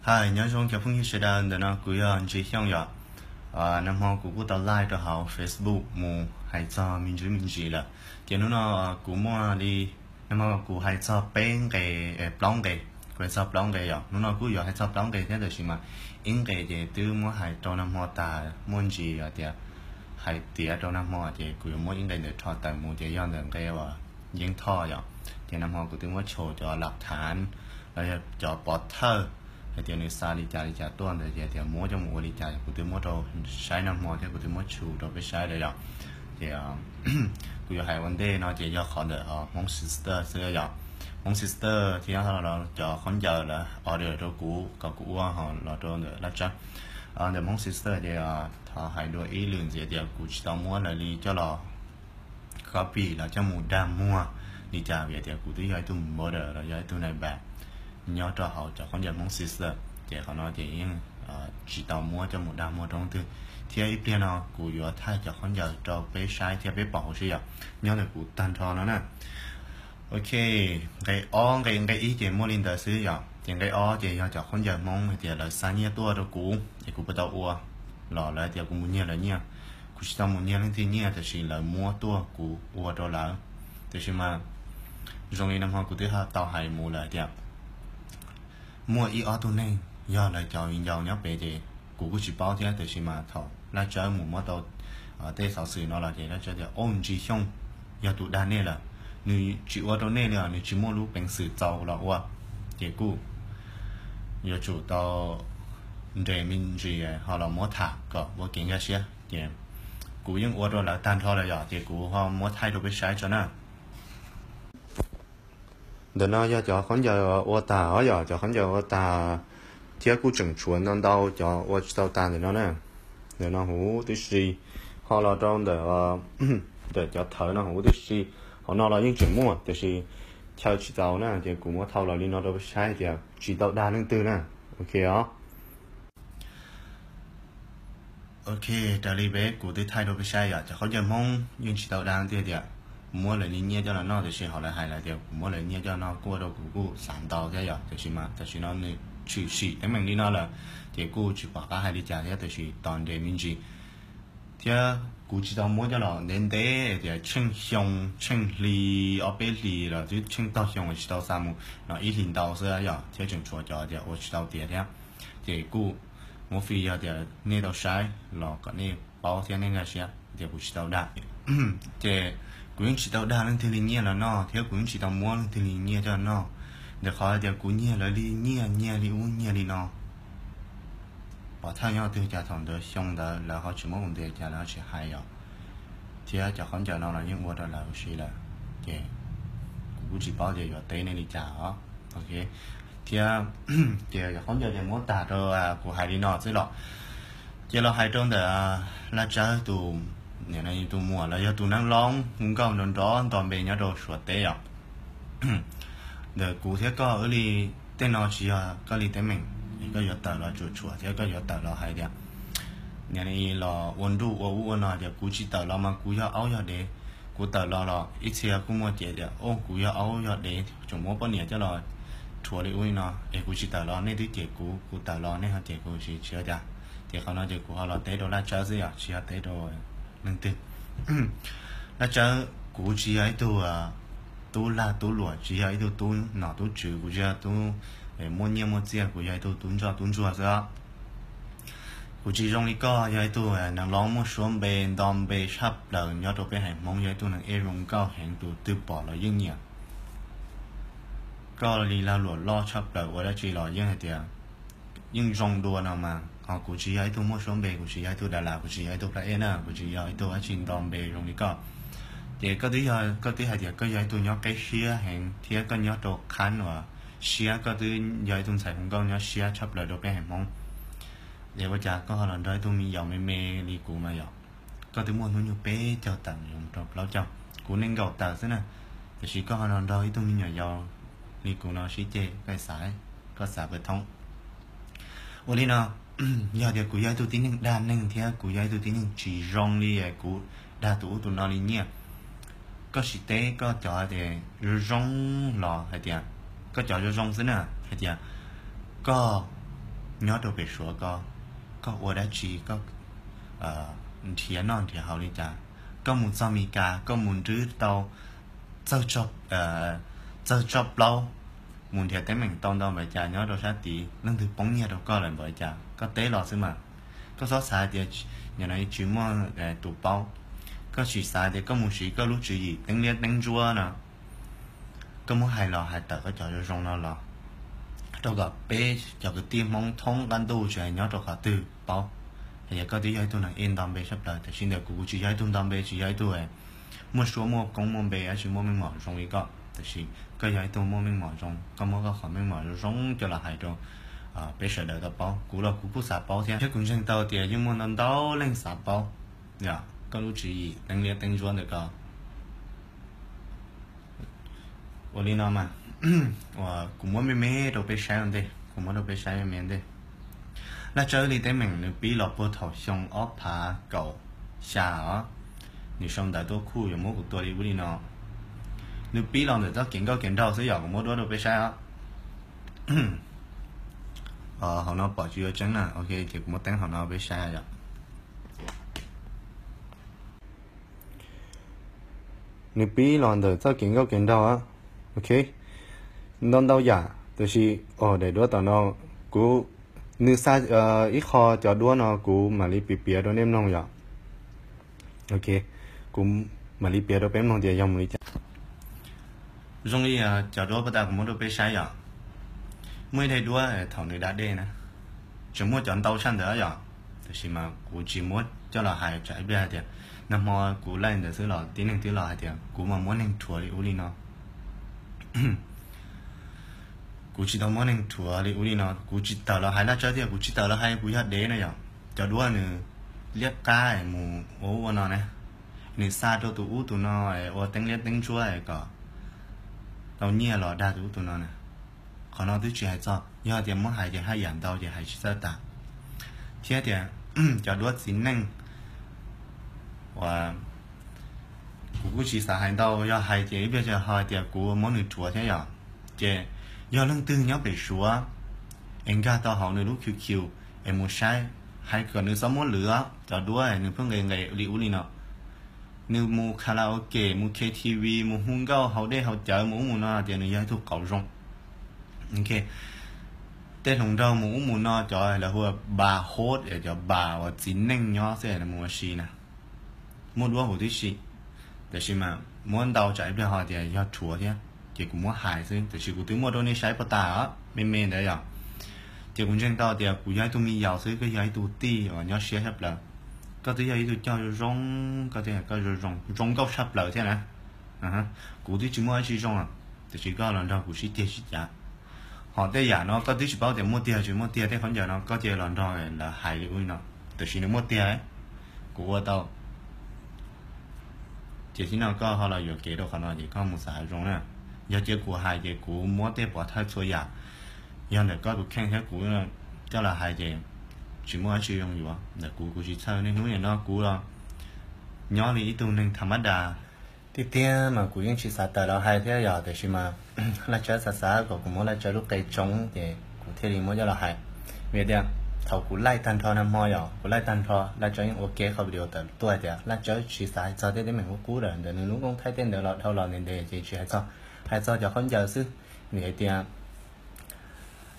Hais nyob zoo cov phooj ywg sawv daws, ntawm no kuv yog Ntsis Xyooj yom. Nag hmo kuv kuj tau live rau hauv Facebook mus hais txog me ntsis me ntsis lawm. Ces hnub no kuv muaj li, nag hmo kuv hais txog peb nqe, plaub nqe, kuv hais txog plaub nqe yom. Hnub no kuj yuav hais txog plaub nqe thiab, tab sis mas ib nqe ces twb muab hais rau nag hmo tas, muaj ntsis hais tias hais tiav rau nag hmo, ces kuv yuav muab ib nqe ntawd rho tawm mus, ces yog ntawm nqe uas Yeeb Thoj yom. Ces nag hmo kuv twb muab tshow cov lam thav los yog cov pov thawj hais tias nws xa li cas li cas tuaj ntawd, ces tias muab coj mus ua li cas, kuv twb muab rau saib nag hmo thiab kuv twb muab tshow rau peb saib lawm yom. Ces kuv yuav hais ua ntej no ces yog qhov ntawm Hmoob Sister xwb yom. Hmoob Sister thiab cov khaub ncaws lawv order rau kuv kom kuv ua ho los rau ntawm Laj Tsawb. Ntawm Hmoob Sister ces thov hais dua ib lwm ntxiv tias kuv tsis tau muab lawv li coj los copy los coj mus dag muag li cas, vim tias kuv twb yog ib tug model los yog ib tug nai npam nyob rau hauv cov khaub ncaws Hmoob Sister, ces qhov no ces yeej tsis tau muab coj mus dag muag rau leej twg. Thiab ib pliag no kuv yuav thaij cov khaub ncaws rau peb saib thiab peb pom hauv sib yom, nyob ntawm kuv tag nrho no na. Ok, nqe ob, nqe nqe ib ces muaj li ntawd xwb yom. Ces nqe ob ces yog cov khaub ncaws Hmoob hais tias lawv xa nyiaj tuaj rau kuv es kuv puas tau ua, los lawv hais tias kuv mus nyiag lawv nyiaj. Kuv tsis tau mus nyiag leej twg nyiaj, tab sis lawv muab tuaj kuv ua rau lawv. Tab sis mas zoo li nag hmo kuv twb tau hais mus lawm tias muaj ib ob tug neeg yog lawv cov viv ncaus nyob pem ces kuv kuj tsis paub thiab, tab sis mas thaum Laj Tsawb mus muab tau tej xov xwm no los ces Laj Tsawb tias, Au, Ntsis Xyooj yog tus dag nej lawm, nws tsis ua rau nej li os, nws tsis muaj lub peev xwm txaus los ua. Ces kuj yuav tsum tau nres me ntsis ho los muab tham kom ua kev nkag siab. Ces kuv yeej ua rau lawv tag nrho lawm yom, ces kuv ho muab thaij rau peb saib tso na. Ntawm no yog cov khaub ncaws ua tag os yom, cov khaub ncaws ua tag thiab kuj tseem tshuav ntau ntau cov ua tsis tau tag ntawm no na. Ntawm no huv tib si, ho los rau ntawm, ntawm cov thawv no huv tib si, hauv no los yeej tseem muaj tiam sis chaw tsis txaus na, ces kuv muab thau los li no rau peb saib tias tsis tau dag leej twg na. Ok os. Ok, raws li peb kuv twb thaij rau peb saib yom, cov khaub ncaws Hmoob yeej tsis tau dag leej twg tias muab lawv li nyiaj coj los noj, tiam sis hauv lawv hais lawm tias kuv muab lawv nyiaj coj los noj kuj ua rau kuv kuj xav ntau thiab yom, tiam sis mas tam sim no nws tshwm sim teeb meem li no lawm, ces kuj tsis pom qab hais li cas thiab, tiam sis tos nres me ntsis. Thiab kuv tsis tau muab coj los ntev ntev tias tsheej xyoo tsheej hli, ob peb hlis los twb tsheej tog xyoo tsis tau xa mus no, ib hlis ntau xwb yom, thiab tseem tshuav cov tias ua tsis tau tiav thiab. Ces kuj muab fi yog tias nej tau saib los kom nej paub thiab nej nkag siab tias kuv tsis tau dag. Ces kuv yeej tsis tau dag leej twg li nyiaj los noj thiab kuv yeej tsis tau muab leej twg li nyiaj coj noj. Ntawm qhov hais tias kuv nyiag lawv li nyiaj, nyiag li ub nyiag li no, pov thawj nyob twg cas thaum ntawd xyoo ntawd lawv ho tsis muab kuv ntes cas lawv ho tsis hais os. Thiab cov khaub ncaws no los yeej ua rau lawv ua si lawm, ces kuv kuj tsis paub tias yuav teb nej li cas os. Ok, thiab ces cov khaub ncaws ces muab tag rau kuv hais li no xwb los. Ces los hais rau ntawm Laj Tsawb tus, tus muam los yog tus neeg loob hu nkauj nrov nrov nto npe nyob rau Suav teb os. Ntawm kuv thiab koj wb li, tej no tsis yog koj li teeb meem, koj yuav tawm los tsuam tshuam thiab koj yuav tawm los hais tias, niam los ua nruj ua ub ua no tias kuv tsis tawm los mas kuv yog aub yog dev. Kuv tawm los los ib txhia kuj muaj cev tias, Au, kuv yog aub yog dev tseem muab poj niam coj los rhuav li ub li no es kuv tsis tawm los nej twb cem kuv, kuv tawm los nej ho cem kuv, tsis ua cas. Ces qhov no ces kuv ho los teb rau Laj Tsawb xwb yom, tsis yog teb rau leej twg. Laj Tsawb, kuv tsis yog ib tug tub lag tub luam, tsis yog ib tug tub nom tub tswv, kuv tsis yog tub muaj nyiaj muaj txiaj, kuv yog ib tug tub ntsoj tub ntsuag xwb. Kuv tsis zoo li koj, yog ib tug neeg loob muaj suab npe nto npe tshaj plaws nyob rau peb haiv Hmoob, yog ib tug neeg ej zoo nkauj heev, tus twg pom los yeej nyiam. Koj li lag luam loj tshaj plaws, ua dab tsi los yeej hais tias yeej zoo dua no mas, ho kuv tsis yog ib tug muaj suab npe, kuv tsis yog ib tug dav las, kuv tsis yog ib tug plab ej na, kuv tsis yog ib tug dab tsi nto npe zoo li koj. Ces koj twb yog, koj twb hais tias koj yog ib tug nyob qeb siab heev thiab koj nyob rau qhab uas siab, koj twb yog ib tug ntxhais hu nkauj nyob siab tshaj plaws rau peb haiv Hmoob. Es ua cas koj ho los nrog ib tug me yaus me me li kuv mas yom? Koj twb muaj hnub nyoog peb caug tawm mus rau plaub caug, kuv nees nkaum tawm xwb na, tiam sis koj ho los nrog ib tug me nyuam yaus li kuv no sib ceg, koj xav, koj xav puas thoob? Ua li no, yog tias kuv yog ib tug tib neeg dag neeg thiab kuv yog ib tug tib neeg tsis zoo li kuv dag tus ub tus no li nyiaj, koj sim teb koj cov tias zoo zoo los hais tias, koj cov zoo zoo xwb na, hais tias koj Nyob rau pem Suav ko, koj ua dab tsi, koj nrhiav noj nrhiav haus li cas? Koj mus txog Mes Kas koj mus nrhiav tau txawj tso plaub, mus nrhiav teeb meem tau ntau npaum li cas nyob rau sab tid, leej twg poob nyiaj rau koj lawm npaum li cas, koj teb los xwb mas. Koj txhob xav tias nim no tsis muaj tus paub. Koj tsis xav tias koj mus siv koj lub tswv yim teeb liab teeb ntsuab no, koj muab hais los hais tawm koj cov zoo zoo no los, rau kom peb cov kwv tij Hmoob thoob qab ntuj tsis hais nyob rau qhov twg paub. Hais tias koj twb yog ib tug neeg ej nto npe tshaj plaws, tiam sis ntawm kuv, kuv tsis yog ib tug nto npe, tsis yog ib tug muaj suab muaj koob muaj npe, tsis muaj meej mom zoo li koj, tiam sis koj yog ib tug muaj meej mom zoo, koj muab koj qhov meej mom zoo zoo coj los hais rau peb sawv daws tau paub. Kuv los kuv kuj xav paub thiab, thiab kuv ntseeg tau tias yeej muaj ntau ntau leej xav paub koj lub tswv yim teeb liab teeb ntsuab ntawm ko. Ua li no mas, kuv muab me me rau peb saib ua ntej, kuv muab rau peb saib me me ntej. Laj Tsawb li teeb meem nws pib los puag thaum xyoo ob phav kaum xya os. Nws sau ntawv tuaj kuj yuav muab kuv tua li ub li no. Nws pib los ntawm txoj kev nkauj kev nraug xwb yom, kuv muab duab rau peb saib os. Hauv no pom tsis yuav tseeb na, ok, ces kuv muab teeb hauv no peb saib yom. Nws pib los ntawm txoj kev nkauj kev nraug, ok, ntau ntau yam, tab sis daim duab tom no, kuv, nws xa ib qho cov duab no kuv mam li piav piav rau nej mloog yom. Ok, kuv mam li piav rau peb mloog tias yog mus li cas. Zoo li cov duab puag ta kuv muab rau peb saib yom. Muaj ib daim duab thaum nws da dej na, tseem muaj cov ntau tshaj ntawd yom, tab sis mas kuv tsis muab coj los hais tsam ib pliag hais tias, nag hmo kuv laij ntawd xwb los tib neeg twb los hais tias kuv mas muab neeg rhuav li ub li no. Kuv tsis tau muab neeg rhuav li ub li no, kuv tsis tawm los hais Laj Tsawb thiab, kuv tsis tawm los hais kuv yog dev no yom. Cov duab nws liab qab mus ua ub ua no na, nws xa rau tus ub tus no ua teeb liab teeb ntsuab kom tau nyiaj los dag tus ub tus no na. Qhov no twb tsis hais txog, yog tias muab hais ces haj yam ntau ces hais tsis txawj tas. Thiab tias cov duab txiv neej uas kuv kuj tsis xav hais ntau, yog hais ces ib pliag ho hais tias kuv muab nws rhuav thiab yom. Ces yog leej twg nyob pem Suav es nkag tau hauv nws lub Q Q es mus saib, hais kom nws txhob muab lwv cov duab nws pheej nqes nqes li ub li no. Nws mus karaoke, mus K T V, mus hu nkauj haus dej haus cawv mus ub mus no tias nws yog ib tug qauv zoo. Tej hluas nraug mus ub mus no cov lawv hu ua ba hot, cov ba uas txiv neej nyob xwb mus ua si na, muaj duab huv tib si. Tab sis mas muab ntau tsam ib pliag ho tias yog rhuav thiab, ces kuv muab hais xwb, tab sis kuv twb muaj rau nej saib puag ta me me ntawd yom. Ces kuv ntseeg tau tias kuv yog ib tug me yaus xwb, koj yog ib tug tij uas nyob siab tshaj plaws. Koj twb yog ib tug coj zoo zoo, koj twb yog koj zoo zoo nkauj tshaj plaws thiab na. Kuv twb tsis muaj dab tsi zoo, tab sis koj los nrog kuv sib ceg sib cav. Ho tej yam no koj twb tsis paub tias muaj tiag tsis muaj tiag, tej khaub ncaws no koj cia los nrog lawv hais li ub li no, tab sis nws muaj tiag, kuv ua tau. Ces tib no koj ho los yuam kev rau qhov no ces koj mus xav zoo na. Yog cia kuv hais ces kuv muab tej pov thawj txhua yam, yog ntawm koj tus kheej thiab kuv coj los hais ces tsis muaj dab tsi zoo yuav. Ntawm kuv, kuv tsis txhawj, niaj hnub nim no kuv los nyob li ib tug neeg tham mab das. Tiag tiag mas kuv yeej tsis xav tawm los hais thiab yom, tab sis mas Laj Tsawb xav xav kom kuv muab Laj Tsawb lub qe tsoo ces kuv thiaj li muab coj los hais. Vim tias thaum kuv laij tag nrho nag hmo yom, kuv laij tag nrho, Laj Tsawb yeej ua ke qhov video tawm tuaj hais tias Laj Tsawb tsis xav hais txog tej teeb meem qub qub lawm ntawm nws lub koob thaij tej ntawd los dhau los ntev ntev ces tsis hais txog, hais txog cov khaub ncaws xwb. Vim hais tias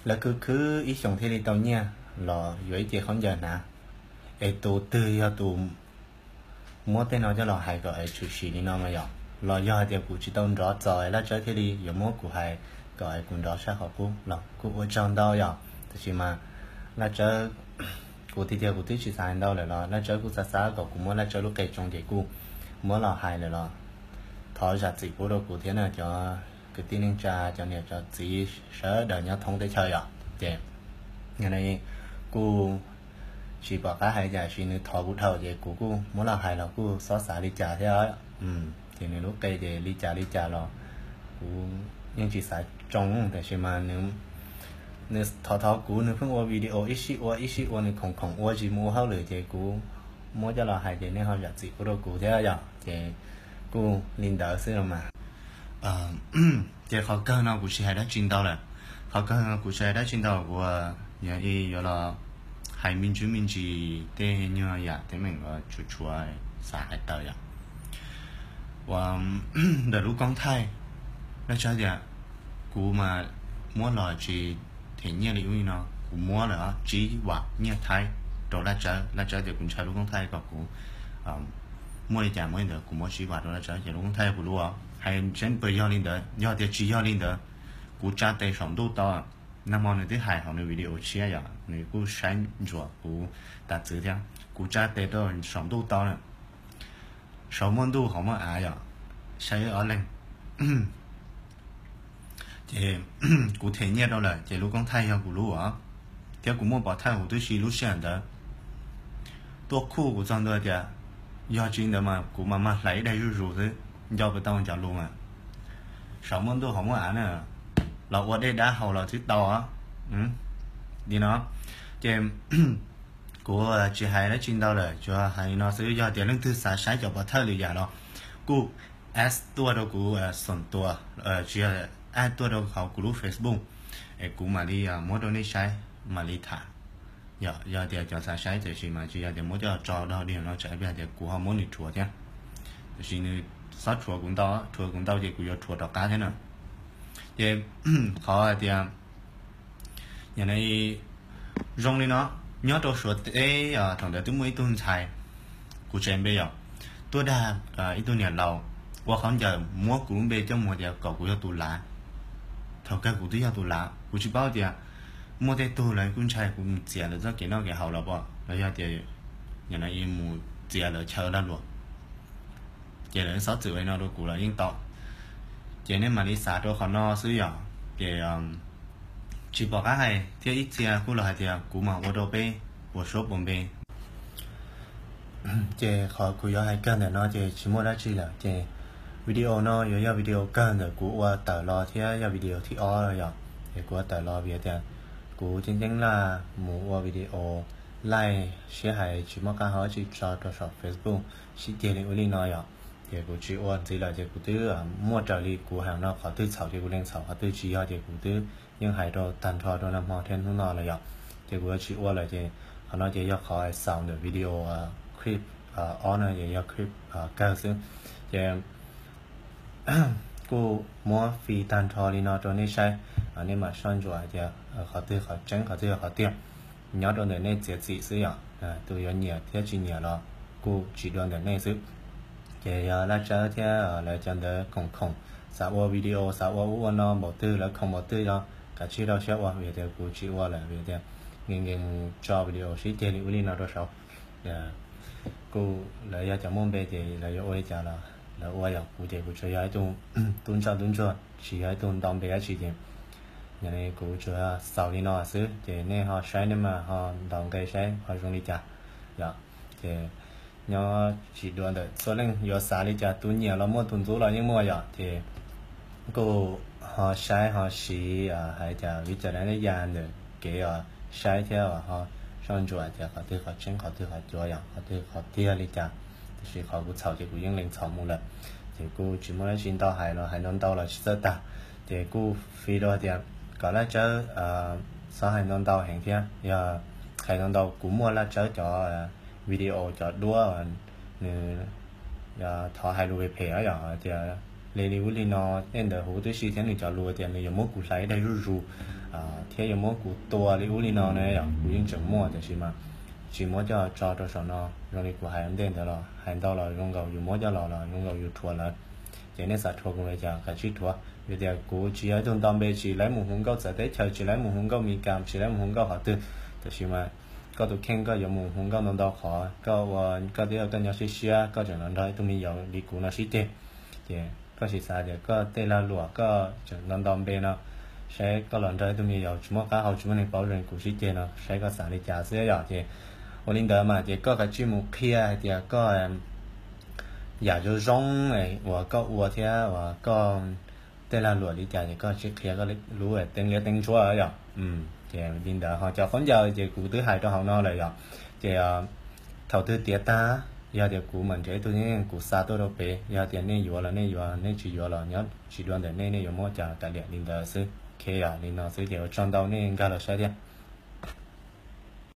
lawv khwv khwv ib xyoos thiaj li tau nyiaj los yuav ib ce khaub ncaws hnav, es tus twg yog tus muab tej no coj los hais kom es tshwm sim li no mas yom, los yog hais tias kuv tsis tau nrov txaus Laj Tsawb thiaj li yuav muab kuv hais kom es kuv nrov sab qhov qub los kuj ua tsaug ntau yom. Tab sis mas Laj Tsawb, kuv tiag tiag kuv twb tsis xav hais ntau lawm los Laj Tsawb kuj xav xav kom kuv muab Laj Tsawb lub qe tsoo ces kuj muab los hais lawm los thov zam txim pub rau kuv thiab na cov kwv tij neej tsa, cov niam cov txiv sawv daws nyob thoob teb chaws yom. Ces kuj tsis pom qab hais cas, sis nws thov kuv dhau ces kuv kuj muab los hais los kuj xob xav li cas thiab. Ces nws lub qe ces li cas li cas los kuv yeej tsis xav tsoo, tab sis mas nws thov thov kuv, nws pheej ua video ib sij ua ib sij ua, nws khoom khoom ua tsis mus ua hauj lwm ces kuv muab coj los hais ces nej ho zam txim pub rau kuv thiab yom. Ces kuj li ntawd xwb los mas. Ces qhov kawg no kuv tsis hais dab tsi ntau lawm. Qhov kawg kuv tsis hais dab tsi ntau, kuv yog ib yuav los hais me ntsis me ntsis tej nyuag yam teeb meem uas tshuav tshuav xav hais tawm yom. Uas ntawm lub koob thaij, Laj Tsawb tias kuv mas muab los tsis them nyiaj li ub li no, kuv muab lawm tsib vam nyiaj Thaib rau Laj Tsawb. Laj Tsawb tias kuv ntshaw lub koob thaij kom kuv muaj li cas muaj li ntawd, kuv muab tsib vam rau Laj Tsawb ces lub koob thaij yog kuv lub os. Hais ntseeb puas yog li ntawd? Yog tias tsis yog li ntawd, kuv tsa tes saum ntuj tau. Nag hmo nws twb hais hauv nws video tshiab yom, nws kuj saib ntsuas kuv tas txwv thiab. Kuv tsa tes rau saum ntuj tau na, saum muaj ntuj hauv muaj av yom, saib wb ob leeg. Ces kuv them nyiaj rau lawm ces lub koob thaij yog kuv lub os, thiab kuv muaj pov thawj huv tib si lub sij hawm ntawd tuaj khuj kuv txog ntua tias, yog tsis li ntawd mas kuv mas mag hlais ib daig zuj zus xwb, nco puas tau cov lus mas, saum muaj ntuj hauv muaj av na, los ua dej dab haus los twb tau li no. Ces kuv tsis hais dab tsi ntau lawm, tsuas hais li no xwb. Yog tias leej twg xav saib cov pov thawj lwm yam los kuj add tuaj rau kuv xoom tuas, tsis yog, add tuaj rau hauv kuv lub Facebook es kuv mam li muab rau nej saib, mam li tham. Yog tias cov xav saib tiam sis mas tsis yog tias muab coj tso dog dig no tsam ib pliag tias kuv ho muab nws rhuav thiab. Tiam sis nws xob rhuav kuv ntau, rhuav kuv ntau ces kuv yuav rhuav rov qab thiab na. Ces qhov hais tias, yog zoo li no, nyob rau Suav teb thaum ntawd twb muaj ib tug ntxhais, kuv tseg npe yom, tuaj dag ib tug niam laus ua khaub ncaws muab kuv lub npe coj mus tias kom kuv yog tus lav. Thaum kawg kuv twb yog tus lav, kuv tsis paub tias muaj tej tug lawv kuj ntshai kuv mus txiav lawv txoj kev noj kev haus los pom, los yog tias mus txiav lawv chaw lag luam. Ces lawv xob txwm ua li no rau kuv los yeej tau. Ces nej mam li xav rau qhov no xwb yom. Ces tsis pom qab hais thiab, ib txhia kuj los hais tias kuv mas ua rau peb puas suab puas npe. Ces qhov kuv yuav hais kawg ntawm no ces tsis muaj dab tsi lawm. Ces video no yuav yog video kawg ntawm kuv ua tawm los thiab yog video thib ob yom. Ces kuv ua tawm los vim tias kuv ceeb ceeb laj mus ua video laij siab hais tsis muaj qab hau dab tsi tso rau saum Facebook sib ceg li ub li no yom. Ces kuv tsis ua ntxiv lawm ces kuv twb muaj raws li kuv hais no, qhov twg txhaum ces kuv lees txhaum, qhov twg tsis yog ces kuv twb yeej hais rau tag nrho rau nag hmo thiab hnub no lawm yom. Ces kuv yuav tsis ua lawm ces qhov no ces yog qhov xaus ntawm video clip ob no ces yog clip kawg xwb. Ces kuj muab fi tag nrho li no rau nej saib, nej mam soj ntsuam hais tias qhov twg qhov tseeb qhov twg yog qhov tiag. Nyob rau ntawm nej txiav txim xwb yom, tus yuav nyiam thiab tsis nyiam los kuj tsis dua ntawm nej xwb. Ces yog Laj Tsawb thiab lawv cov ntawd khoom khoom, xav ua video xav ua ub ua no npaum twg lawv khoom npaum twg los kav tsij rau siab ua, vim tias kuv tsis ua lawm vim tias nkees nkees mus tso video sib ceg li ub li no rau saud. Kuj lawv yog cov muaj npe ces lawv yuav ua li cas los lawv ua, yog kuv ces kuv tsuas yog ib tug tub ntsoj tub ntsuag tsis yog ib tug nto npe dab tsi ces kuv tsuas xaus li no xwb ces nej ho saib nej mas ho ntaus nqe saib ho zoo li cas yom. Ces nyob tsis dua ntawm txhua leej yuav xav li cas, tus nyiam los muaj tus ntxub los yeej muaj yom. Ces kuj ho saib ho siv hais tias vim cov dab neeg yam ntawm kev os saib thiab ho soj ntsuam tias qhov twg qhov tseeb qhov twg qhov cuav yom, qhov twg qhov tiag li cas. Tiam sis qhov kuv txhaum ces kuv yeej lees txhaum mus lawm. Ces kuj tsis muaj dab tsi ntau, hais los hais ntau ntau los tsis txawj tag. Ces kuj fi rau tias kom Laj Tsawb txhob hais ntau ntau heev thiab, yog hais ntau ntau kuv muaj Laj Tsawb cov video cov duab, nws thov hais lus phem phem yom, tias li li ub li no, tej ntawd huv tib si thiab nws cov lus tias nws yuav muab kuv hlais ib daig zuj zus thiab yuav muab kuv tua li ub li no na yom, kuv yeej tseem muaj tiam sis mas tsis muab coj tso rau saum no. Zoo li kuv hais ua ntej ntawd los hais ntau los zoo nkaus yus muab coj los los zoo nkaus yus rhuav lawv. Ces nej xav rhuav kuv li cas kav tsij rhuav, vim tias kuv tsis yog ib tug nto npe, tsis laib mus hu nkauj txawv teb chaws, tsis laib mus hu nkauj Mis Kas, tsis laib mus hu nkauj qhov twg. Tiam sis mas koj tus kheej koj yuav mus hu nkauj ntau ntau qhov, koj ua koj twb koj nyob siab siab, koj tseem los nrog ib tug me yaus li kuv no sib ceg. Ces koj sim xav tias koj tej lag luam koj tseem nto nto npe no, saib koj los nrog ib tug me yaus tsis muaj qab hau tsis muaj neeg paub zoo li kuv sib ceg no, saib koj xav li cas xwb yom. Ces ua li ntawd mas ces koj kav tsij mus qhia hais tias koj yam zoo zoo uas koj ua thiab uas koj tej lag luam li cas ces koj tsis qhia koj lub teeb liab teeb ntsuab yom. Ces li ntawd ho cov khaub ncaws ces kuv twb hais rau hauv no lawm yom. Ces thaum twg tiav tag, yog tias kuv mam nrhiav ib tug neeg kuv xa tuaj rau pem, yog tias nej yuav los nej yuav, nej tsis yuav los nyob tsis dua ntawm nej, nej yuav muab cas kav liam li ntawd xwb. Ok, yog li no xwb ces ua tsaug ntau nej nkag los saib thiab.